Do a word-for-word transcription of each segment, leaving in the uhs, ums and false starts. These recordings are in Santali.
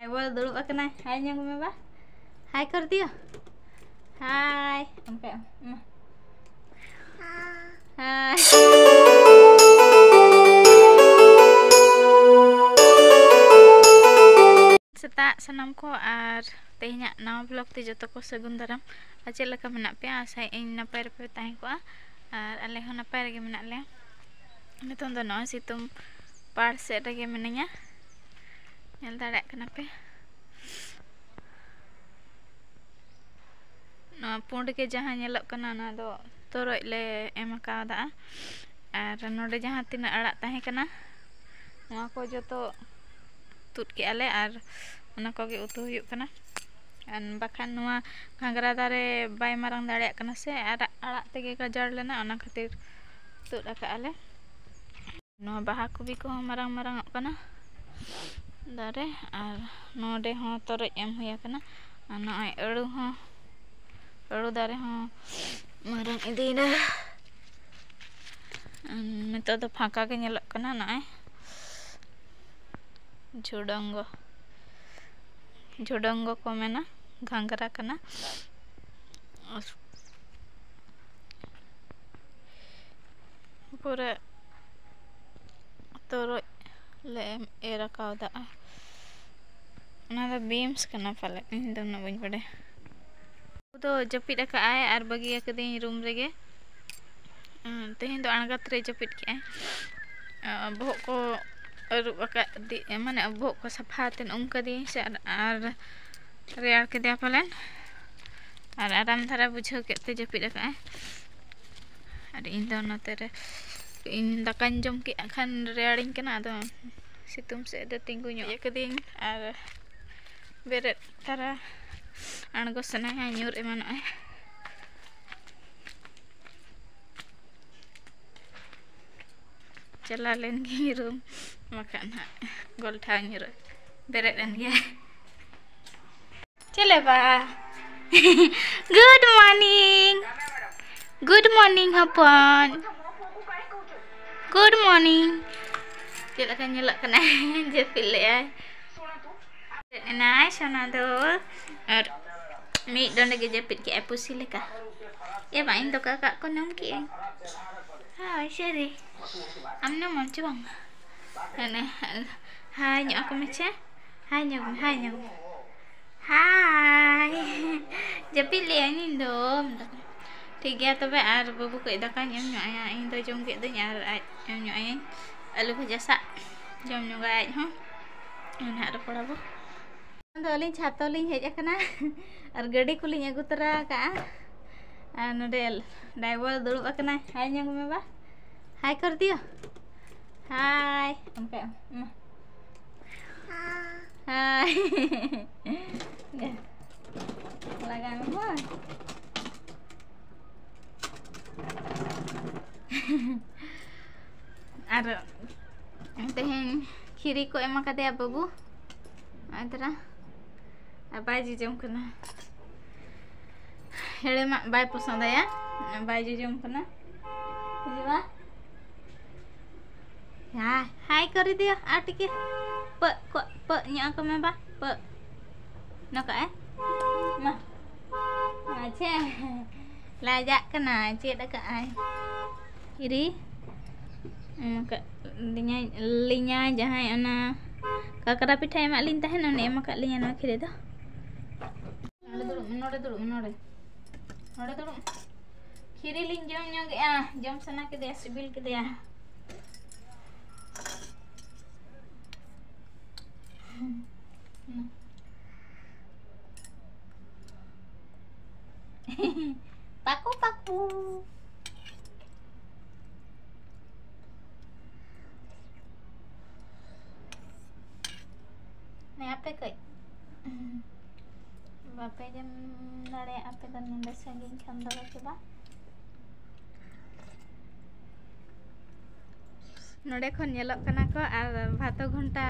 ᱵᱟᱵᱟ ᱫᱩᱲᱩᱵ ᱟᱠᱟᱱᱟᱭ᱾ ᱦᱟᱭ ᱧᱚᱜ ᱢᱮ ᱵᱟ᱾ ᱦᱟᱭ ᱠᱚᱨ ᱫᱤᱭᱳ᱾ ᱦᱟᱭ᱾ ᱚᱱᱠᱟ ᱮᱢ᱾ ᱦᱟᱭ᱾ ᱥᱮᱛᱟᱜ ᱥᱟᱱᱟᱢ ᱠᱚ, ᱟᱨ ᱛᱮᱦᱮᱧᱟᱜ ᱱᱟᱣᱟ vlog ᱛᱮ ᱡᱚᱛᱚ ᱠᱚ ᱥᱟᱹᱜᱩᱱ ᱫᱟᱨᱟᱢ᱾ ᱟᱨ ᱪᱮᱫ ᱞᱮᱠᱟ ᱢᱮᱱᱟᱜ ᱯᱮᱭᱟ? ᱟᱥᱟᱭᱮᱫ ᱟᱹᱧ ᱱᱟᱯᱟᱭ ᱨᱮᱯᱮ ᱛᱟᱦᱮᱸ ᱠᱚᱜᱼᱟ, ᱟᱨ ᱟᱞᱮ ᱦᱚᱸ ᱱᱟᱯᱟᱭ ᱨᱮᱜᱮ ᱢᱮᱱᱟᱜ ᱞᱮᱭᱟ᱾ ᱱᱤᱛᱚᱝ ᱫᱚ ᱱᱚᱜᱼᱚᱭ ᱥᱤᱛᱩᱝ ᱯᱟᱲ ᱥᱮᱫ ᱨᱮᱜᱮ ᱢᱤᱱᱟᱹᱧᱟ, ᱧᱮᱞ ᱫᱟᱲᱮᱭᱟᱜ ᱠᱟᱱᱟ ᱯᱮ᱾ ᱱᱚᱣᱟ ᱯᱩᱸᱰ ᱜᱮ ᱡᱟᱦᱟᱸ ᱧᱮᱞᱚᱜ ᱠᱟᱱᱟ, ᱚᱱᱟ ᱫᱚ ᱛᱚᱨᱚᱡ ᱞᱮ ᱮᱢ ᱠᱟᱣᱫᱟ᱾ ᱟᱨ ᱱᱚᱰᱮ ᱡᱟᱦᱟᱸ ᱛᱤᱱᱟᱹᱜ ᱟᱲᱟᱜ ᱛᱟᱦᱮᱸ ᱠᱟᱱᱟ, ᱱᱚᱣᱟ ᱠᱚ ᱡᱚᱛᱚ ᱛᱩᱫ ᱠᱮᱜᱼᱟ ᱞᱮ, ᱟᱨ ᱚᱱᱟ ᱠᱚᱜᱮ ᱩᱛᱩ ᱦᱩᱭᱩᱜ ᱠᱟᱱᱟ᱾ ᱟᱨ ᱵᱟᱠᱷᱟᱱ ᱱᱚᱣᱟ ᱜᱷᱟᱸᱜᱽᱨᱟ ᱫᱟᱨᱮ ᱵᱟᱭ ᱢᱟᱨᱟᱝ ᱫᱟᱲᱮᱭᱟᱜ ᱠᱟᱱᱟ ᱥᱮ, ᱟᱨ ᱟᱲᱟᱜ ᱛᱮᱜᱮ ᱜᱟᱡᱟᱲ ᱞᱮᱱᱟ, ᱚᱱᱟ ᱠᱷᱟᱹᱛᱤᱨ ᱛᱩᱫ ᱟᱠᱟᱜᱼᱟ ᱞᱮ᱾ ᱱᱚᱣᱟ ᱵᱟᱦᱟ ᱠᱚᱵᱤ ᱠᱚᱦᱚᱸ ᱢᱟᱨᱟᱝ ᱢᱟᱨᱟᱝ ᱚᱜ ᱠᱟᱱᱟ ᱫᱟᱨᱮ, ᱟᱨ ᱱᱚᱰᱮ ᱦᱚᱸ ᱛᱚᱨᱚᱡ ᱮᱢ ᱦᱩᱭ ᱟᱠᱟᱱᱟ᱾ ᱟᱨ ᱱᱚᱜᱼᱚᱭ ᱟᱹᱲᱩ ᱦᱚᱸ, ᱟᱹᱲᱩ ᱫᱟᱨᱮ ᱦᱚᱸ ᱢᱟᱨᱟᱝ ᱤᱫᱤᱭᱮᱱᱟ᱾ ᱟᱨ ᱱᱤᱛᱚᱜ ᱫᱚ ᱯᱷᱟᱸᱠᱟ ᱜᱮ ᱧᱮᱞᱚᱜ ᱠᱟᱱᱟ᱾ ᱱᱚᱜᱼᱚᱭ ᱡᱷᱩᱰᱚᱝᱜᱚ, ᱡᱷᱩᱰᱚᱝᱜᱚ ᱠᱚ ᱢᱮᱱᱟ, ᱜᱷᱟᱸᱜᱽᱨᱟ ᱠᱟᱱᱟ᱾ ᱯᱩᱨᱟᱹ ᱛᱚᱨᱚᱡ ᱞᱮ ᱮᱢ, ᱮᱨ ᱠᱟᱣᱫᱟ᱾ ᱚᱱᱟ ᱫᱚ beans ᱠᱟᱱᱟ ᱯᱟᱞᱮ, ᱤᱧ ᱫᱚ ᱩᱱᱟᱹᱜ ᱵᱟᱹᱧ ᱵᱟᱰᱟᱭᱟ᱾ ᱩᱱᱠᱩ ᱫᱚ ᱡᱟᱹᱯᱤᱫ ᱟᱠᱟᱫ ᱟᱭ ᱟᱨ ᱵᱟᱹᱜᱤ ᱟᱠᱟᱫᱤᱧ room ᱨᱮᱜᱮ᱾ ᱩᱸ, ᱛᱮᱦᱮᱧ ᱫᱚ ᱟᱬᱜᱟᱛ ᱨᱮ ᱡᱟᱹᱯᱤᱫ ᱠᱮᱜᱼᱟᱭ᱾ ᱟᱸ, ᱵᱚᱦᱚᱜ ᱠᱚ ᱟᱹᱨᱩᱵ ᱟᱠᱟᱫ ᱫᱤ-, ᱢᱟᱱᱮ ᱵᱚᱦᱚᱜ ᱠᱚ ᱥᱟᱯᱷᱟ ᱟᱛᱮᱫ ᱩᱢ ᱠᱟᱫᱮᱭᱟᱹᱧ ᱥᱮ, ᱟᱨ, ᱟᱨ ᱨᱮᱭᱟᱲ ᱠᱮᱫᱮᱭᱟ ᱯᱟᱞᱮᱱ, ᱟᱨ ᱟᱨᱟᱢ ᱫᱷᱟᱨᱟ ᱵᱩᱡᱷᱟᱹᱣ ᱠᱮᱫ ᱛᱮ ᱡᱟᱹᱯᱤᱫ ᱟᱠᱟᱫ ᱟᱭ᱾ ᱟᱨ ᱤᱧ ᱫᱚ ᱱᱚᱛᱮ ᱨᱮ, ᱤᱧ ᱫᱟᱠᱟᱧ ᱡᱚᱢ ᱠᱮᱫ ᱠᱷᱟᱱ ᱨᱮᱭᱟᱲᱤᱧ ᱠᱟᱱᱟ, ᱟᱫᱚ ᱥᱤᱛᱩᱝ ᱥᱮᱫ ᱨᱮ ᱛᱤᱸᱜᱩ ᱧᱚᱜ ᱠᱟᱹᱫᱟᱹᱧ ᱟᱨ ᱵᱮᱨᱮᱫ ᱛᱟᱨᱟ ᱟᱬᱜᱚ ᱥᱟᱱᱟᱭᱟ, ᱧᱩᱨ ᱮᱢᱟᱱᱚᱜᱼᱟᱭ᱾ ᱪᱟᱞᱟᱣ ᱞᱮᱱ ᱜᱤᱧ room, ᱵᱟᱠᱷᱟᱱ ᱦᱟᱸᱜ ᱜᱚᱞᱴᱷᱟᱣ ᱧᱩᱨᱩᱜ᱾ ᱵᱮᱨᱮᱫ ᱮᱱ ᱜᱮᱭᱟᱭ᱾ ᱪᱮᱞᱮ ᱵᱟ? Good morning. Good morning ᱦᱚᱯᱚᱱ᱾ Good morning. ᱪᱮᱫ ᱞᱮᱠᱟ ᱧᱮᱞᱚᱜ ᱠᱟᱱᱟᱭ? ᱡᱟᱹᱯᱤᱫ ᱞᱮᱜᱼᱟᱭ᱾ ᱵᱮᱨᱮᱫ ᱮᱱᱟᱭ ᱥᱚᱱᱟ ᱫᱚ᱾ ᱟᱨ ᱢᱤᱫ ᱰᱚᱸᱰᱮ ᱜᱮ ᱡᱟᱹᱯᱤᱫ ᱠᱮᱜᱼᱟᱭ ᱯᱩᱥᱤ ᱞᱮᱠᱟ᱾ ᱮ ᱵᱟ, ᱤᱧ ᱫᱚ ᱠᱟᱠᱟᱜ ᱠᱚ ᱱᱚᱢ ᱠᱮᱜᱼᱟᱹᱧ᱾ ᱦᱳᱭ, ᱥᱟᱹᱨᱤ᱾ ᱟᱢ ᱱᱚᱢ ᱟᱢ ᱪᱮ ᱵᱟᱝ? ᱦᱟᱱᱮ, ᱦᱟᱭ ᱧᱚᱜ ᱟᱠᱚ ᱢᱮ ᱪᱮ᱾ ᱦᱟᱭ ᱧᱚᱜ ᱢᱮ, ᱦᱟᱭ ᱧᱚᱜ ᱢᱮ᱾ ᱦᱟᱭ᱾ ᱡᱟᱹᱯᱤᱫ ᱞᱮᱜᱼᱟᱹᱧ ᱤᱧ ᱫᱚ᱾ ᱴᱷᱤᱠ ᱜᱮᱭᱟ ᱛᱚᱵᱮ, ᱟᱨ ᱵᱟᱹᱵᱩ ᱠᱟᱹᱡ ᱫᱟᱠᱟᱧ ᱮᱢ ᱧᱚᱜ ᱟᱭᱟ᱾ ᱤᱧ ᱫᱚ ᱡᱚᱢ ᱠᱮᱫ ᱫᱚᱧ ᱟᱨ ᱟᱡ ᱮᱢ ᱧᱚᱜ ᱟᱭᱟᱹᱧ ᱟᱹᱞᱩ ᱵᱷᱟᱡᱟ ᱥᱟᱜ᱾ ᱡᱚᱢ ᱧᱚᱜᱟᱭ ᱟᱡ ᱦᱚᱸ᱾ ᱱᱟᱦᱟᱜ ᱨᱚᱯᱚᱲ ᱟᱵᱚ᱾ ᱟᱫᱚ ᱟᱹᱞᱤᱧ ᱪᱷᱟᱛᱚ ᱞᱤᱧ ᱦᱮᱡ ᱟᱠᱟᱱᱟ ᱟᱨ ᱜᱟᱹᱰᱤ ᱠᱚᱞᱤᱧ ᱟᱹᱜᱩ ᱛᱚᱨᱟ ᱟᱠᱟᱜᱼᱟ᱾ ᱟᱨ ᱱᱚᱰᱮ ᱰᱟᱭᱵᱚᱨ ᱫᱩᱲᱩᱵ ᱟᱠᱟᱱᱟᱭ᱾ ᱦᱟᱭ ᱧᱚᱜ ᱢᱮ ᱵᱟ᱾ ᱦᱟᱭ ᱠᱚᱨ ᱫᱤᱭᱳ᱾ ᱦᱟᱭ᱾ ᱚᱱᱠᱟ ᱢᱟ᱾ ᱦᱟᱭ᱾ ᱞᱟᱜᱟᱣ ᱢᱮ ᱦᱳᱭ᱾ ᱟᱨ ᱛᱮᱦᱮᱧ ᱠᱷᱤᱨᱤ ᱠᱚ ᱮᱢ ᱟᱠᱟᱫᱮᱭᱟ ᱵᱟᱹᱵᱩ᱾ ᱱᱚᱜᱼᱚᱭ ᱛᱟᱨᱟ᱾ ᱟᱨ ᱵᱟᱭ ᱡᱚᱡᱚᱢ ᱠᱟᱱᱟ᱾ ᱦᱮᱲᱮᱢᱟᱜ ᱵᱟᱭ ᱯᱚᱥᱚᱸᱫᱟᱭᱟ᱾ ᱵᱟᱭ ᱡᱚᱡᱚᱢ ᱠᱟᱱᱟ᱾ ᱦᱤᱡᱩᱜᱼᱟ᱾ ᱦᱟᱭ, ᱦᱟᱭ ᱠᱚᱨᱤ ᱫᱤᱭᱳ, ᱟᱨ ᱴᱤᱠᱤ᱾ ᱯᱟᱹᱜ, ᱠᱚ, ᱯᱟᱹᱜ ᱧᱚᱜ ᱟᱠᱚ ᱢᱮ ᱵᱟ, ᱯᱟᱹᱜ᱾ ᱱᱚᱠᱟ ᱮ? ᱢᱟ᱾ ᱟᱪᱪᱷᱟ᱾ ᱞᱟᱡᱟᱜ ᱠᱟᱱᱟᱭ, ᱪᱮᱫ ᱟᱠᱟᱜᱼᱟᱭ? ᱠᱷᱤᱨᱤ᱾ ᱮᱢ ᱟᱠᱟᱫ ᱞᱤᱧᱟᱭ, ᱞᱤᱧᱟᱭ ᱡᱟᱦᱟᱸᱭ ᱚᱱᱟ ᱠᱟᱠᱨᱟ ᱯᱤᱴᱷᱟᱹ ᱮᱢᱟᱜ ᱞᱤᱧ ᱛᱟᱦᱮᱱ, ᱩᱱᱤ ᱮᱢ ᱟᱠᱟᱫ ᱞᱤᱧᱟ ᱱᱚᱣᱟ ᱠᱷᱤᱨᱤ ᱫᱚ᱾ ᱱᱚᱰᱮ ᱫᱩᱲᱩᱵ ᱢᱮ, ᱱᱚᱰᱮ ᱫᱩᱲᱩᱵ ᱢᱮ, ᱱᱚᱰᱮ᱾ ᱱᱚᱰᱮ ᱫᱩᱲᱩᱵ ᱢᱮ᱾ ᱠᱷᱤᱨᱤ ᱞᱤᱧ ᱡᱚᱢ ᱧᱚᱜᱮᱜᱼᱟ, ᱡᱚᱢ ᱥᱟᱱᱟ ᱠᱮᱫᱮᱭᱟ, ᱥᱤᱵᱤᱞ ᱠᱮᱫᱮᱭᱟ᱾ ᱯᱟᱠᱩ, ᱯᱟᱠᱩ᱾ ᱱᱮ ᱟᱯᱮ ᱠᱟᱹᱡ᱾ ᱵᱟᱯᱮ ᱡᱚᱢ ᱫᱟᱲᱮᱭᱟᱜᱼᱟ ᱟᱯᱮ ᱫᱚ ᱱᱚᱰᱮ ᱥᱟᱺᱜᱤᱧ ᱠᱷᱟᱱ ᱫᱚ ᱵᱟᱯᱮ ᱵᱟ? ᱱᱚᱰᱮ ᱠᱷᱚᱱ ᱧᱮᱞᱚᱜ ᱠᱟᱱᱟ ᱠᱚ ᱟᱨ ᱵᱷᱟᱛᱚ ᱜᱷᱚᱱᱴᱟ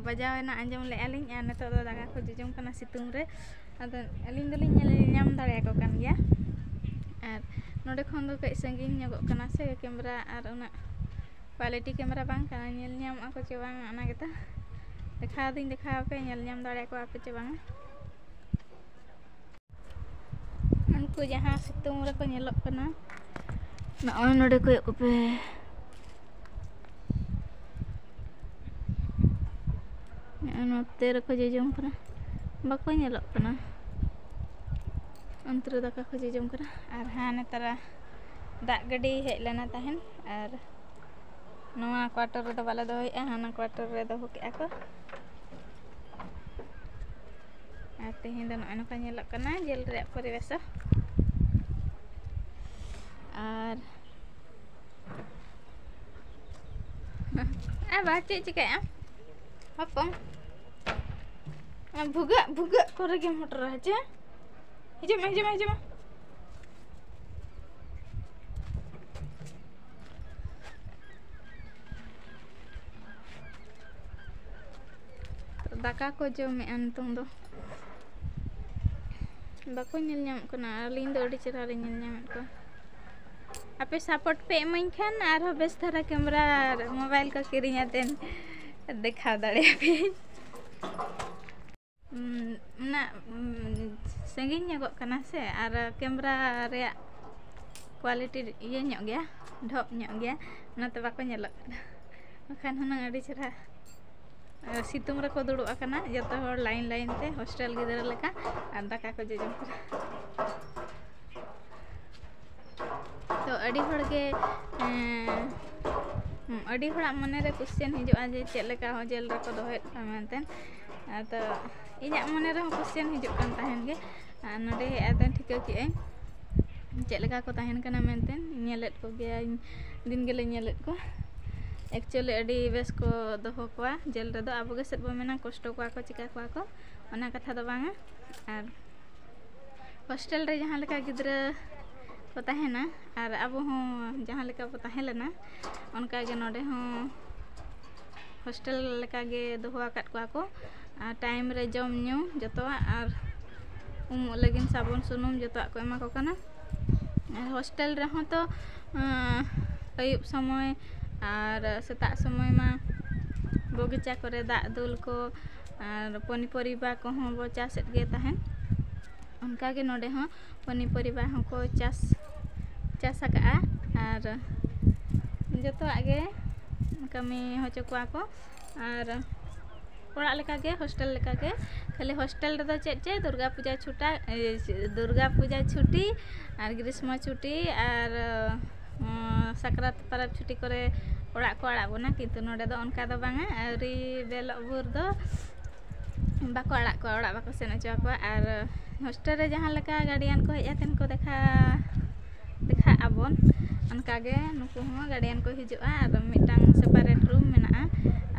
ᱵᱟᱡᱟᱣ ᱮᱱᱟ, ᱟᱸᱡᱚᱢ ᱞᱮᱜᱼᱟ ᱞᱤᱧ᱾ ᱟᱨ ᱱᱤᱛᱚᱜ ᱫᱚ ᱫᱟᱠᱟ ᱠᱚ ᱡᱚᱡᱚᱢ ᱠᱟᱱᱟ ᱥᱤᱛᱩᱝ ᱨᱮ᱾ ᱟᱫᱚ ᱟᱹᱞᱤᱧ ᱫᱚᱞᱤᱧ ᱧᱮᱞ ᱧᱟᱢ ᱫᱟᱲᱮᱭᱟᱠᱚ ᱠᱟᱱ ᱜᱮᱭᱟ᱾ ᱟᱨ ᱱᱚᱰᱮ ᱠᱷᱚᱱ ᱫᱚ ᱠᱟᱹᱡ ᱥᱟᱺᱜᱤᱧ ᱧᱚᱜᱚᱜ ᱠᱟᱱᱟ ᱥᱮ ᱠᱮᱢᱨᱟ, ᱟᱨ ᱩᱱᱟᱹᱜ quality camera ᱵᱟᱝ ᱠᱟᱱᱟ, ᱧᱮᱞ ᱧᱟᱢᱚᱜᱼᱟ ᱠᱚ ᱪᱮ ᱵᱟᱝ, ᱚᱱᱟ ᱜᱮᱛᱚ᱾ ᱫᱮᱠᱷᱟᱣ ᱫᱩᱧ ᱫᱮᱠᱷᱟᱣ ᱟᱯᱮ, ᱧᱮᱞ ᱧᱟᱢ ᱫᱟᱲᱮᱭᱟᱠᱚᱣᱟ ᱯᱮ ᱪᱮ ᱵᱟᱝᱟ᱾ ᱩᱱᱠᱩ ᱡᱟᱦᱟᱸ ᱥᱤᱛᱩᱝ ᱨᱮᱠᱚ ᱧᱮᱞᱚᱜ ᱠᱟᱱᱟ, ᱱᱚᱜᱼᱚᱭ ᱱᱚᱰᱮ ᱠᱚᱭᱚᱜ ᱠᱚᱯᱮ, ᱱᱚᱜᱼᱚᱭ ᱱᱚᱛᱮ ᱨᱮᱠᱚ ᱡᱚᱡᱚᱢ ᱠᱟᱱᱟ, ᱵᱟᱠᱚ ᱧᱮᱞᱚᱜ ᱠᱟᱱᱟ᱾ ᱚᱱᱛᱮ ᱨᱮ ᱫᱟᱠᱟ ᱠᱚ ᱡᱚᱡᱚᱢ ᱠᱟᱱᱟ᱾ ᱟᱨ ᱦᱟᱱᱮ ᱛᱟᱨᱟ ᱫᱟᱜ ᱜᱟᱹᱰᱤ ᱦᱮᱡ ᱞᱮᱱᱟ ᱛᱟᱦᱮᱱ, ᱟᱨ ᱱᱚᱣᱟ quarter ᱨᱮᱫᱚ ᱵᱟᱞᱮ ᱫᱚᱦᱚᱭᱮᱫᱼᱟ, ᱦᱟᱱᱟ quarter ᱨᱮ ᱫᱚᱦᱚ ᱠᱮᱫᱼᱟ ᱠᱚ᱾ ᱟᱨ ᱛᱮᱦᱮᱧ ᱫᱚ ᱱᱚᱜᱼᱚᱭ ᱱᱚᱝᱠᱟ ᱧᱮᱞᱚᱜ ᱠᱟᱱᱟ ᱡᱮᱞ ᱨᱮᱭᱟᱜ ᱯᱚᱨᱤᱵᱮᱥ᱾ ᱟᱨ, ᱟᱨ ᱵᱟ, ᱪᱮᱫ ᱪᱤᱠᱟᱹᱭᱮᱫᱼᱟ ᱦᱚᱯᱚᱱ? ᱵᱷᱩᱜᱟᱹᱜ, ᱵᱷᱩᱜᱟᱹᱜ ᱠᱚᱨᱮ ᱜᱮᱢ ᱦᱚᱴᱚᱨᱟ ᱦᱮᱸᱪᱮ? ᱦᱤᱡᱩᱜ ᱢᱮ, ᱦᱤᱡᱩᱜ ᱢᱮ, ᱦᱤᱡᱩᱜ ᱢᱮ᱾ ᱫᱟᱠᱟ ᱠᱚ ᱡᱚᱢᱮᱜᱼᱟ ᱱᱤᱛᱚᱝ ᱫᱚ᱾ ᱵᱟᱠᱚ ᱧᱮᱞ ᱧᱟᱢᱚᱜ ᱠᱟᱱᱟ, ᱟᱹᱞᱤᱧ ᱫᱚ ᱟᱹᱰᱤ ᱪᱮᱦᱨᱟ ᱞᱤᱧ ᱧᱮᱞ ᱧᱟᱢᱮᱫ ᱠᱚᱣᱟ᱾ ᱟᱯᱮ support ᱯᱮ ᱤᱢᱟᱹᱧ ᱠᱷᱟᱱ ᱟᱨᱦᱚᱸ ᱵᱮᱥ ᱫᱷᱟᱨᱟ camera ᱟᱨ mobile ᱠᱚ ᱠᱤᱨᱤᱧ ᱟᱛᱮᱱ ᱫᱮᱠᱷᱟᱣ ᱫᱟᱲᱮᱭᱟᱯᱮᱭᱟᱹᱧ᱾ ᱩᱱᱟᱹᱜ ᱥᱟᱺᱜᱤᱧ ᱧᱚᱜᱚᱜ ᱠᱟᱱᱟ ᱥᱮ, ᱟᱨ camera ᱨᱮᱭᱟᱜ quality ᱤᱭᱟᱹ ᱧᱚᱜ ᱜᱮᱭᱟ, ᱰᱷᱚᱯ ᱧᱚᱜ ᱜᱮᱭᱟ, ᱚᱱᱟᱛᱮ ᱵᱟᱠᱚ ᱧᱮᱞᱚᱜ ᱠᱟᱱᱟ᱾ ᱵᱟᱠᱷᱟᱱ ᱦᱩᱱᱟᱹᱝ ᱟᱹᱰᱤ ᱪᱮᱦᱨᱟ᱾ ᱥᱤᱛᱩᱝ ᱨᱮᱠᱚ ᱫᱩᱲᱩᱵ ᱟᱠᱟᱱᱟ ᱡᱚᱛᱚ ᱦᱚᱲ line line ᱛᱮ, hostel ᱜᱤᱫᱽᱨᱟᱹ ᱞᱮᱠᱟ, ᱟᱨ ᱫᱟᱠᱟ ᱠᱚ ᱡᱚᱡᱚᱢ ᱠᱟᱱᱟ᱾ ᱛᱚ ᱟᱹᱰᱤ ᱦᱚᱲ ᱜᱮ, ᱮᱸ, ᱟᱹᱰᱤ ᱦᱚᱲᱟᱜ ᱢᱚᱱᱮᱨᱮ question ᱦᱤᱡᱩᱜᱼᱟ ᱡᱮ ᱪᱮᱫ ᱞᱮᱠᱟ ᱦᱚᱸ ᱡᱮᱞ ᱨᱮᱠᱚ ᱫᱚᱦᱚᱭᱮᱫ ᱠᱚᱣᱟ ᱢᱮᱱᱛᱮ᱾ ᱟᱫᱚ ᱤᱧᱟᱹᱜ ᱢᱚᱱᱮ ᱨᱮᱦᱚᱸ question ᱦᱤᱡᱩᱜ ᱠᱟᱱ ᱛᱟᱦᱮᱱ ᱜᱮ, ᱟᱨ ᱱᱚᱰᱮ ᱦᱮᱡ ᱠᱟᱛᱮ ᱴᱷᱤᱠᱟᱹ ᱠᱮᱜᱼᱟᱹᱧ ᱪᱮᱫ ᱞᱮᱠᱟ ᱠᱚ ᱛᱟᱦᱮᱱ ᱠᱟᱱᱟ ᱢᱮᱱᱛᱮ᱾ ᱧᱮᱞᱮᱫ ᱠᱚᱜᱮᱭᱟᱹᱧ, ᱫᱤᱱ ᱜᱮᱞᱮ ᱧᱮᱞᱮᱫ ᱠᱚᱣᱟ᱾ Actually ᱟᱹᱰᱤ ᱵᱮᱥ ᱠᱚ ᱫᱚᱦᱚ ᱠᱚᱣᱟ ᱡᱮᱞ ᱨᱮᱫᱚ᱾ ᱟᱵᱚ ᱜᱮ ᱥᱮᱫ ᱵᱚ ᱢᱮᱱᱟ ᱠᱚᱥᱴᱚ ᱠᱚᱣᱟ ᱠᱚ, ᱪᱤᱠᱟ ᱠᱚᱣᱟ ᱠᱚ, ᱚᱱᱟ ᱠᱟᱛᱷᱟ ᱫᱚ ᱵᱟᱝᱟ᱾ ᱟᱨ hostel ᱨᱮ ᱡᱟᱦᱟᱸ ᱞᱮᱠᱟ ᱜᱤᱫᱽᱨᱟᱹ ᱠᱚ ᱛᱟᱦᱮᱱᱟ ᱟᱨ ᱟᱵᱚ ᱦᱚᱸ ᱡᱟᱦᱟᱸ ᱞᱮᱠᱟ ᱵᱚ ᱛᱟᱦᱮᱸ ᱞᱮᱱᱟ, ᱚᱱᱠᱟ ᱜᱮ ᱱᱚᱰᱮ ᱦᱚᱸ hostel ᱞᱮᱠᱟ ᱜᱮ ᱫᱚᱦᱚ ᱟᱠᱟᱫ ᱠᱚᱣᱟ ᱠᱚ᱾ ᱟᱨ time ᱨᱮ ᱡᱚᱢ ᱧᱩ ᱡᱚᱛᱚᱣᱟᱜ, ᱟᱨ ᱩᱢᱩᱜ ᱞᱟᱹᱜᱤᱫ ᱥᱟᱵᱚᱱ ᱥᱩᱱᱩᱢ ᱡᱚᱛᱚᱣᱟᱜ ᱠᱚ ᱮᱢᱟ ᱠᱚ ᱠᱟᱱᱟ᱾ ᱟᱨ hostel ᱨᱮᱦᱚᱸ ᱛᱚ, ᱟᱸ, ᱟᱹᱭᱩᱵ ᱥᱚᱢᱚᱭ ᱟᱨ ᱥᱮᱛᱟᱜ ᱥᱚᱢᱚᱭ ᱢᱟ ᱵᱚᱜᱤᱪᱟ ᱠᱚᱨᱮ ᱫᱟᱜ ᱫᱩᱞ ᱠᱚ ᱟᱨ ᱯᱚᱱᱤᱯᱚᱨᱤᱵᱟ ᱠᱚᱦᱚᱸ ᱵᱚ ᱪᱟᱥᱮᱫ ᱜᱮ ᱛᱟᱦᱮᱱ᱾ ᱚᱱᱠᱟᱜᱮ ᱱᱚᱰᱮ ᱦᱚᱸ ᱯᱚᱱᱤᱯᱚᱨᱤᱵᱟ ᱦᱚᱸᱠᱚ ᱪᱟᱥ ᱪᱟᱥ ᱟᱠᱟᱫᱼᱟ᱾ ᱟᱨ ᱡᱚᱛᱚᱣᱟᱜ ᱜᱮ ᱠᱟᱹᱢᱤ ᱦᱚᱪᱚ ᱠᱚᱣᱟ ᱠᱚ᱾ ᱟᱨ ᱚᱲᱟᱜ ᱞᱮᱠᱟᱜᱮ, ᱦᱳᱥᱴᱮᱞ ᱞᱮᱠᱟᱜᱮ, ᱠᱷᱟᱹᱞᱤ ᱦᱳᱥᱴᱮᱞ ᱨᱮᱫᱚ ᱪᱮᱫ ᱪᱮᱫ ᱫᱩᱨᱜᱟ ᱯᱩᱡᱟ ᱪᱷᱩᱴᱟ ᱮ, ᱫᱩᱨᱜᱟ ᱯᱩᱡᱟ ᱪᱷᱩᱴᱤ ᱟᱨ ᱜᱨᱤᱥᱢᱚ ᱪᱷᱩᱴᱤ ᱟᱨ ᱩᱸ, ᱥᱟᱠᱨᱟᱛ ᱯᱚᱨᱚᱵᱽ ᱪᱷᱩᱴᱤ ᱠᱚᱨᱮ ᱚᱲᱟᱜ ᱠᱚ ᱟᱲᱟᱜ ᱵᱚᱱᱟ, ᱠᱤᱱᱛᱩ ᱱᱚᱰᱮ ᱫᱚ ᱚᱱᱠᱟ ᱫᱚ ᱵᱟᱝᱟ᱾ ᱟᱹᱣᱨᱤ ᱵᱮᱞᱚᱜ ᱵᱷᱳᱨ ᱫᱚ ᱵᱟᱠᱚ ᱟᱲᱟᱜ ᱠᱚᱣᱟ, ᱚᱲᱟᱜ ᱵᱟᱠᱚ ᱥᱮᱱ ᱦᱚᱪᱚ ᱟᱠᱚᱣᱟ᱾ ᱟᱨ ᱦᱳᱥᱴᱮᱞ ᱨᱮ ᱡᱟᱦᱟᱸ ᱞᱮᱠᱟ ᱜᱟᱨᱰᱤᱭᱟᱱ ᱠᱚ ᱦᱮᱡ ᱠᱟᱛᱮᱱ ᱠᱚ ᱫᱮᱠᱷᱟ ᱫᱮᱠᱷᱟᱜ ᱟᱵᱚᱱ, ᱚᱱᱠᱟᱜᱮ ᱱᱩᱠᱩ ᱦᱚᱸ ᱜᱟᱨᱰᱤᱭᱟᱱ ᱠᱚ ᱦᱤᱡᱩᱜᱼᱟ᱾ ᱟᱨ ᱢᱤᱫᱴᱟᱝ ᱥᱮᱯᱟᱨᱮᱴ ᱨᱩᱢ ᱢᱮᱱᱟᱜᱼᱟ,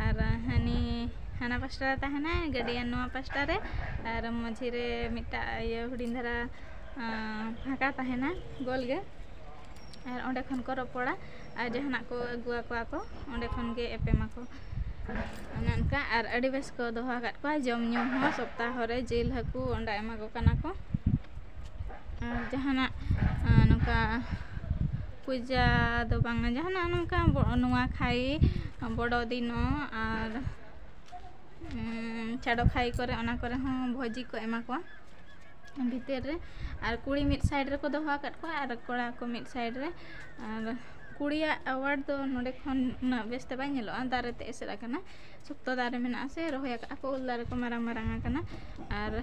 ᱟᱨ ᱦᱟᱹᱱᱤ ᱦᱟᱱᱟ ᱯᱟᱥᱴᱟ ᱨᱮ ᱛᱟᱦᱮᱱᱟᱭ ᱜᱟᱨᱰᱤᱭᱟᱱ, ᱱᱚᱣᱟ ᱯᱟᱥᱴᱟ ᱨᱮ, ᱟᱨ ᱢᱟᱹᱡᱷᱤ ᱨᱮ ᱢᱤᱫᱴᱟᱝ ᱤᱭᱟᱹ ᱦᱩᱰᱤᱧ ᱫᱷᱟᱨᱟ ᱟᱸ, ᱯᱷᱟᱸᱠᱟ ᱛᱟᱦᱮᱱᱟ ᱜᱳᱞ ᱜᱮ᱾ ᱟᱨ ᱚᱸᱰᱮ ᱠᱷᱚᱱ ᱠᱚ ᱨᱚᱯᱚᱲᱟ ᱟᱨ ᱡᱟᱦᱟᱱᱟᱜ ᱠᱚ ᱟᱹᱜᱩ ᱟᱠᱚᱣᱟ ᱠᱚ, ᱚᱸᱰᱮ ᱠᱷᱚᱱ ᱜᱮ ᱮᱯᱮᱢᱟᱠᱚ᱾ ᱚᱱᱮ ᱚᱱᱠᱟ᱾ ᱟᱨ ᱟᱹᱰᱤ ᱵᱮᱥ ᱠᱚ ᱫᱚᱦᱚ ᱟᱠᱟᱫ ᱠᱚᱣᱟ, ᱡᱚᱢ ᱧᱩ ᱦᱚᱸ ᱥᱚᱯᱛᱟᱦᱚ ᱨᱮ ᱡᱤᱞ ᱦᱟᱹᱠᱩ ᱚᱸᱰᱮ ᱮᱢᱟ ᱠᱚ ᱠᱟᱱᱟ ᱠᱚ᱾ ᱟᱨ ᱡᱟᱦᱟᱱᱟᱜ ᱟᱸ, ᱱᱚᱝᱠᱟ ᱯᱩᱡᱟ ᱫᱚ ᱵᱟᱝᱟ, ᱡᱟᱦᱟᱱᱟᱜ ᱱᱚᱝᱠᱟ ᱵᱚ- ᱱᱚᱣᱟ ᱠᱷᱟᱭ ᱵᱚᱲᱚ ᱫᱤᱱᱚᱜ ᱟᱨ ᱩᱸ, ᱪᱟᱰᱚ ᱠᱷᱟᱭ ᱠᱚᱨᱮ, ᱚᱱᱟ ᱠᱚᱨᱮ ᱦᱚᱸ ᱵᱷᱚᱡᱤ ᱠᱚ ᱮᱢᱟ ᱠᱚᱣᱟ ᱵᱷᱤᱛᱤᱨ ᱨᱮ᱾ ᱟᱨ ᱠᱩᱲᱤ ᱢᱤᱫ ᱥᱟᱭᱤᱰ ᱨᱮᱠᱚ ᱫᱚᱦᱚ ᱟᱠᱟᱫ ᱠᱚᱣᱟ ᱟᱨ ᱠᱚᱲᱟ ᱠᱚ ᱢᱤᱫ ᱥᱟᱭᱤᱰ ᱨᱮ᱾ ᱟᱨ ᱠᱩᱲᱤᱭᱟᱜ ᱟᱣᱟᱨᱰ ᱫᱚ ᱱᱚᱰᱮ ᱠᱷᱚᱱ ᱩᱱᱟᱹᱜ ᱵᱮᱥ ᱛᱮ ᱵᱟᱭ ᱧᱮᱞᱚᱜᱼᱟ, ᱫᱟᱨᱮ ᱛᱮ ᱮᱥᱮᱫ ᱟᱠᱟᱱᱟ, ᱥᱚᱠᱛᱚ ᱫᱟᱨᱮ ᱢᱮᱱᱟᱜᱼᱟ ᱥᱮ, ᱨᱚᱦᱚᱭ ᱟᱠᱟᱫᱼᱟ ᱠᱚ, ᱩᱞ ᱫᱟᱨᱮ ᱠᱚ ᱢᱟᱨᱟᱝ ᱢᱟᱨᱟᱝ ᱟᱠᱟᱱᱟ᱾ ᱟᱨ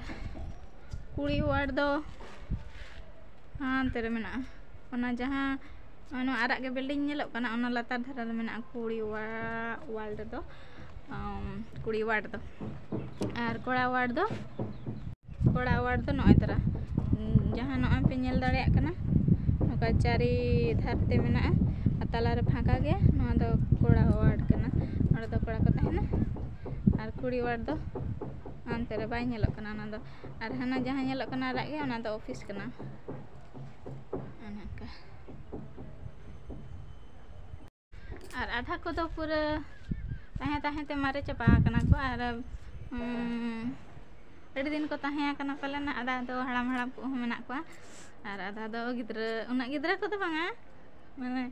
ᱠᱩᱲᱤ ᱣᱟᱨᱰ ᱫᱚ ᱦᱟᱱᱛᱮ ᱨᱮ ᱢᱮᱱᱟᱜᱼᱟ, ᱚᱱᱟ ᱡᱟᱦᱟᱸ ᱱᱚᱣᱟ ᱟᱨᱟᱜ ᱜᱮ ᱵᱤᱞᱰᱤᱝ ᱧᱮᱞᱚᱜ ᱠᱟᱱᱟ, ᱚᱱᱟ ᱞᱟᱛᱟᱨ ᱫᱷᱟᱨᱮ ᱨᱮ ᱢᱮᱱᱟᱜᱼᱟ ᱠᱩᱲᱤ ᱣᱟ- ᱣᱟᱨᱰ ᱫᱚ, ᱟᱢ, ᱠᱩᱲᱤ ᱣᱟᱨᱰ ᱫᱚ᱾ ᱟᱨ ᱠᱚᱲᱟ ᱣᱟᱨᱰ ᱫᱚ, ᱠᱚᱲᱟ ᱣᱟᱨᱰ ᱫᱚ ᱱᱚᱜᱼᱚᱭ ᱛᱟᱨᱟ, ᱡᱟᱦᱟᱸ ᱱᱚᱜᱼᱚᱭ ᱯᱮ ᱧᱮᱞ ᱫᱟᱲᱮᱭᱟᱜ ᱠᱟᱱᱟ, ᱱᱚᱝᱠᱟ ᱪᱟᱹᱨᱤ ᱫᱷᱟᱨ ᱛᱮ ᱢᱮᱱᱟᱜᱼᱟ ᱟᱨ ᱛᱟᱞᱟ ᱨᱮ ᱯᱷᱟᱸᱠᱟ ᱜᱮᱭᱟ, ᱱᱚᱣᱟ ᱫᱚ ᱠᱚᱲᱟ ᱣᱟᱨᱰ ᱠᱟᱱᱟ᱾ ᱱᱚᱰᱮ ᱫᱚ ᱠᱚᱲᱟ ᱠᱚ ᱛᱟᱦᱮᱱᱟ ᱟᱨ ᱠᱩᱲᱤ ᱣᱟᱨᱰ ᱫᱚ ᱦᱟᱱᱛᱮ ᱨᱮ ᱵᱟᱭ ᱧᱮᱞᱚᱜ ᱠᱟᱱᱟ, ᱚᱱᱟ ᱫᱚ᱾ ᱟᱨ ᱦᱟᱱᱟ ᱡᱟᱦᱟᱸ ᱧᱮᱞᱚᱜ ᱠᱟᱱᱟ ᱟᱨᱟᱜ ᱜᱮ, ᱚᱱᱟ ᱫᱚ ᱚᱯᱷᱤᱥ ᱠᱟᱱᱟ᱾ ᱚᱱᱮ ᱚᱱᱠᱟ᱾ ᱟᱨ ᱟᱫᱷᱟ ᱠᱚᱫᱚ ᱯᱩᱨᱟᱹ ᱛᱟᱦᱮᱸ ᱛᱟᱦᱮᱸ ᱛᱮ ᱢᱟᱨᱮ ᱪᱟᱵᱟ ᱟᱠᱟᱱᱟ ᱠᱚ᱾ ᱟᱨ, ᱩᱸ, ᱟᱹᱰᱤ ᱫᱤᱱ ᱠᱚ ᱛᱟᱦᱮᱸ ᱟᱠᱟᱱᱟ ᱯᱟᱞᱮᱱ, ᱟᱫᱷᱟ ᱫᱚ ᱦᱟᱲᱟᱢ ᱦᱟᱲᱟᱢ ᱠᱚᱦᱚᱸ ᱢᱮᱱᱟᱜ ᱠᱚᱣᱟ᱾ ᱟᱨ ᱟᱫᱷᱟ ᱫᱚ ᱜᱤᱫᱽᱨᱟᱹ, ᱩᱱᱟᱹᱜ ᱜᱤᱫᱽᱨᱟᱹ ᱠᱚᱫᱚ ᱵᱟᱝᱟ, ᱢᱟᱱᱮ,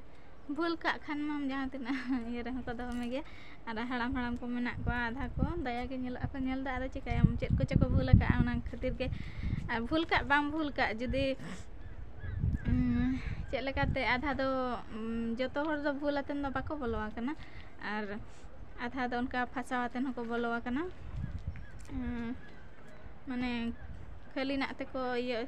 ᱵᱷᱩᱞ ᱠᱟᱜ ᱠᱷᱟᱱ ᱢᱟᱢ ᱡᱟᱦᱟᱸ ᱛᱤᱱᱟᱹᱜ ᱤᱭᱟᱹ ᱨᱮᱦᱚᱸ ᱠᱚ ᱫᱚᱦᱚ ᱢᱮᱜᱮᱭᱟ᱾ ᱟᱨ ᱦᱟᱲᱟᱢ ᱦᱟᱲᱟᱢ ᱠᱚ ᱢᱮᱱᱟᱜ ᱠᱚᱣᱟ, ᱟᱫᱷᱟ ᱠᱚ ᱫᱟᱭᱟ ᱜᱮ ᱧᱮᱞᱚᱜ ᱟᱠᱚ ᱧᱮᱞ ᱫᱚ, ᱟᱫᱚ ᱪᱤᱠᱟᱹᱭᱟᱢ, ᱪᱮᱫ ᱠᱚᱪᱚ ᱠᱚ ᱵᱷᱩᱞ ᱟᱠᱟᱫᱼᱟ, ᱚᱱᱟ ᱠᱷᱟᱹᱛᱤᱨ ᱜᱮ᱾ ᱟᱨ ᱵᱷᱩᱞ ᱠᱟᱜ ᱵᱟᱝ ᱵᱷᱩᱞ ᱠᱟᱜ, ᱡᱩᱫᱤ, ᱩᱢ, ᱪᱮᱫ ᱞᱮᱠᱟᱛᱮ ᱟᱫᱷᱟ ᱫᱚ, ᱩᱢ, ᱡᱚᱛᱚ ᱦᱚᱲ ᱫᱚ ᱵᱷᱩᱞ ᱟᱛᱮᱱ ᱫᱚ ᱵᱟᱠᱚ ᱵᱚᱞᱚ ᱟᱠᱟᱱᱟ, ᱟᱨ ᱟᱫᱷᱟ ᱫᱚ ᱚᱱᱠᱟ ᱯᱷᱟᱥᱟᱣ ᱟᱛᱮᱱ ᱦᱚᱸᱠᱚ ᱵᱚᱞᱚ ᱟᱠᱟᱱᱟ᱾ ᱩᱢ, ᱢᱟᱱᱮ ᱠᱷᱟᱹᱞᱤᱱᱟᱜ ᱛᱮᱠᱚ ᱤᱭᱟᱹ,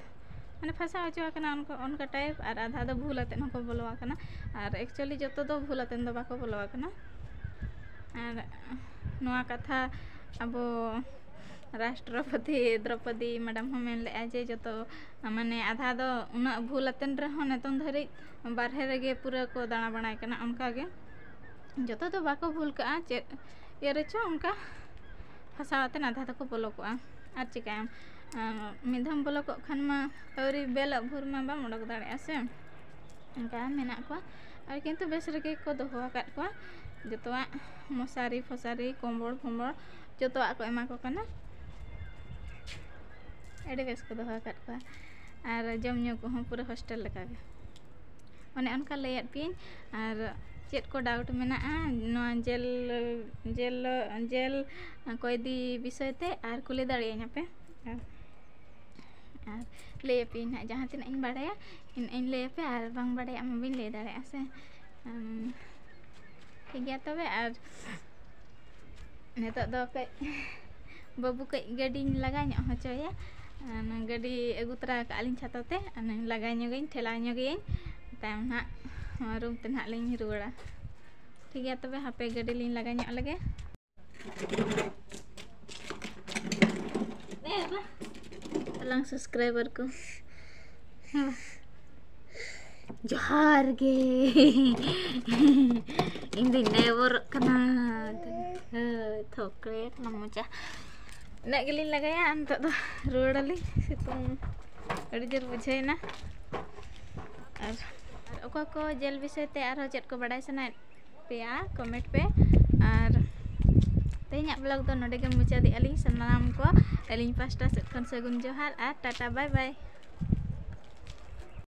ᱢᱟᱱᱮ ᱯᱷᱟᱥᱟᱣ ᱦᱚᱪᱚ ᱟᱠᱟᱱᱟ ᱚᱱᱠᱟ, ᱚᱱᱠᱟ type, ᱟᱨ ᱟᱫᱷᱟ ᱫᱚ ᱵᱷᱩᱞ ᱟᱛᱮᱫ ᱦᱚᱸᱠᱚ ᱵᱚᱞᱚ ᱟᱠᱟᱱᱟ᱾ ᱟᱨ actually ᱡᱚᱛᱚ ᱫᱚ ᱵᱷᱩᱞ ᱟᱛᱮᱫ ᱫᱚ ᱵᱟᱠᱚ ᱵᱚᱞᱚ ᱟᱠᱟᱱᱟ᱾ ᱟᱨ ᱱᱚᱣᱟ ᱠᱟᱛᱷᱟ ᱟᱵᱚ ᱨᱟᱥᱴᱨᱚᱯᱚᱛᱤ ᱫᱨᱚᱯᱚᱫᱤ ᱢᱮᱰᱟᱢ ᱦᱚᱸ ᱢᱮᱱ ᱞᱮᱫᱼᱟ ᱡᱮ ᱡᱚᱛᱚ, ᱢᱟᱱᱮ ᱟᱫᱷᱟ ᱫᱚ ᱩᱱᱟᱹᱜ ᱵᱷᱩᱞ ᱟᱛᱮᱫ ᱨᱮᱦᱚᱸ ᱱᱤᱛᱚᱝ ᱫᱷᱟᱹᱨᱤᱡ ᱵᱟᱨᱦᱮ ᱨᱮᱜᱮ ᱯᱩᱨᱟᱹ ᱠᱚ ᱫᱟᱬᱟ ᱵᱟᱲᱟᱭ ᱠᱟᱱᱟ᱾ ᱚᱱᱠᱟ ᱜᱮ ᱡᱚᱛᱚ ᱫᱚ ᱵᱟᱠᱚ ᱵᱷᱩᱞ ᱠᱟᱜᱼᱟ, ᱪᱮᱫ ᱤᱭᱟᱹ ᱨᱮᱪᱚ ᱚᱱᱠᱟ ᱯᱷᱟᱥᱟᱣ ᱟᱛᱮᱫ ᱟᱫᱷᱟ ᱫᱚᱠᱚ ᱵᱚᱞᱚ ᱠᱚᱜᱼᱟ᱾ ᱟᱨ ᱪᱤᱠᱟᱹᱭᱟᱢ, ᱟᱸ, ᱢᱤᱫ ᱫᱷᱟᱣᱮᱢ ᱵᱚᱞᱚ ᱠᱚᱜ ᱠᱷᱟᱱ ᱢᱟ ᱟᱹᱣᱨᱤ ᱵᱮᱞᱚᱜ ᱵᱷᱳᱨ ᱢᱟ ᱵᱟᱢ ᱚᱰᱚᱠ ᱫᱟᱲᱮᱭᱟᱜᱼᱟ ᱥᱮ᱾ ᱚᱱᱠᱟ ᱢᱮᱱᱟᱜ ᱠᱚᱣᱟ, ᱟᱨ ᱠᱤᱱᱛᱩ ᱵᱮᱥ ᱨᱮᱜᱮ ᱠᱚ ᱫᱚᱦᱚ ᱟᱠᱟᱫ ᱠᱚᱣᱟ᱾ ᱡᱚᱛᱚᱣᱟᱜ ᱢᱚᱥᱟᱨᱤ ᱯᱷᱚᱥᱟᱨᱤ, ᱠᱚᱢᱵᱚᱲ ᱯᱷᱚᱢᱵᱚᱲ, ᱡᱚᱛᱚᱣᱟᱜ ᱠᱚ ᱮᱢᱟ ᱠᱚ ᱠᱟᱱᱟ᱾ ᱟᱹᱰᱤ ᱵᱮᱥ ᱠᱚ ᱫᱚᱦᱚ ᱟᱠᱟᱫ ᱠᱚᱣᱟ᱾ ᱟᱨ ᱡᱚᱢ ᱧᱩ ᱠᱚᱦᱚᱸ ᱯᱩᱨᱟᱹ ᱦᱳᱥᱴᱮᱞ ᱞᱮᱠᱟᱜᱮ᱾ ᱚᱱᱮ ᱚᱱᱠᱟ ᱞᱟᱹᱭᱟᱫ ᱯᱮᱭᱟᱹᱧ᱾ ᱟᱨ ᱪᱮᱫ ᱠᱚ ᱰᱟᱣᱩᱴ ᱢᱮᱱᱟᱜᱼᱟ ᱱᱚᱣᱟ ᱡᱮᱞ, ᱡᱮᱞ, ᱡᱮᱞ ᱠᱚᱭᱫᱤ ᱵᱤᱥᱚᱭ ᱛᱮ, ᱟᱨ ᱠᱩᱞᱤ ᱫᱟᱲᱮᱭᱟᱹᱧᱟ ᱯᱮ᱾ ᱟᱨ, ᱟᱨ ᱞᱟᱹᱭ ᱟᱯᱮᱭᱟᱹᱧ ᱱᱟᱦᱟᱜ, ᱡᱟᱦᱟᱸ ᱛᱤᱱᱟᱹᱜ ᱤᱧ ᱵᱟᱲᱟᱭᱟ, ᱤᱧ, ᱤᱧ ᱞᱟᱹᱭ ᱟᱯᱮᱭᱟ, ᱟᱨ ᱵᱟᱝ ᱵᱟᱲᱟᱭᱟᱜ ᱢᱟ ᱵᱟᱹᱧ ᱞᱟᱹᱭ ᱫᱟᱲᱮᱭᱟᱜᱼᱟ ᱥᱮ᱾ ᱟᱢ, ᱴᱷᱤᱠ ᱜᱮᱭᱟ ᱛᱚᱵᱮ, ᱟᱨ ᱱᱤᱛᱚᱜ ᱫᱚ ᱠᱟᱹᱡ ᱵᱟᱹᱵᱩ ᱠᱟᱹᱡ ᱜᱟᱹᱰᱤᱧ ᱞᱟᱜᱟ ᱧᱚᱜ ᱦᱚᱪᱚᱭᱟ᱾ ᱟᱨ ᱜᱟᱹᱰᱤ ᱟᱹᱜᱩ ᱛᱚᱨᱟ ᱠᱟᱜᱼᱟ ᱞᱤᱧ ᱪᱷᱟᱛᱟ ᱛᱮ, ᱟᱨ ᱞᱟᱜᱟ ᱧᱚᱜᱟᱹᱧ, ᱴᱷᱮᱞᱟᱣ ᱧᱚᱜᱮᱭᱟᱹᱧ, ᱛᱟᱭᱚᱢ ᱱᱟᱦᱟᱜ ᱨᱩᱢ ᱛᱮ ᱱᱟᱦᱟᱜ ᱞᱤᱧ ᱨᱩᱣᱟᱹᱲᱟ᱾ ᱴᱷᱤᱠ ᱜᱮᱭᱟ ᱛᱚᱵᱮ, ᱦᱟᱯᱮ ᱜᱟᱹᱰᱤ ᱞᱤᱧ ᱞᱟᱜᱟ ᱧᱚᱜ ᱞᱮᱜᱮ᱾ ᱟᱞᱟᱝ subscriber ᱠᱚ, ᱡᱚᱦᱟᱨ ᱜᱮ᱾ ᱤᱧ ᱫᱚᱧ ᱱᱮᱣᱚᱨᱚᱜ ᱠᱟᱱᱟ᱾ ᱦᱳᱭ, ᱛᱷᱚᱠᱲᱮ ᱠᱟᱱᱟ ᱢᱚᱪᱟ᱾ ᱤᱱᱟᱹᱜ ᱜᱮᱞᱤᱧ ᱞᱟᱜᱟᱭᱟ, ᱟᱨ ᱱᱤᱛᱚᱜ ᱫᱚ ᱨᱩᱣᱟᱹᱲᱟᱞᱤᱧ᱾ ᱥᱤᱛᱩᱝ ᱟᱹᱰᱤ ᱡᱳᱨ ᱵᱩᱡᱷᱟᱹᱣᱮᱱᱟ᱾ ᱟᱨ, ᱟᱨ ᱚᱠᱚᱭ ᱠᱚ ᱡᱮᱞ ᱵᱤᱥᱚᱭ ᱛᱮ ᱟᱨᱦᱚᱸ ᱪᱮᱫ ᱠᱚ ᱵᱟᱰᱟᱭ ᱥᱟᱱᱟᱭᱮᱫ ᱯᱮᱭᱟ, comment ᱯᱮ᱾ ᱟᱨ ᱛᱮᱦᱮᱧᱟᱜ vlog ᱫᱚ ᱱᱚᱰᱮ ᱜᱮ ᱢᱩᱪᱟᱹᱫᱮᱜᱼᱟ ᱞᱤᱧ᱾ ᱥᱟᱱᱟᱢ ᱠᱚ ᱟᱹᱞᱤᱧ ᱯᱟᱦᱴᱟ ᱥᱮᱫ ᱠᱷᱚᱱ ᱥᱟᱹᱜᱩᱱ ᱡᱚᱦᱟᱨ ᱟᱨ ᱴᱟᱴᱟ, bye bye᱾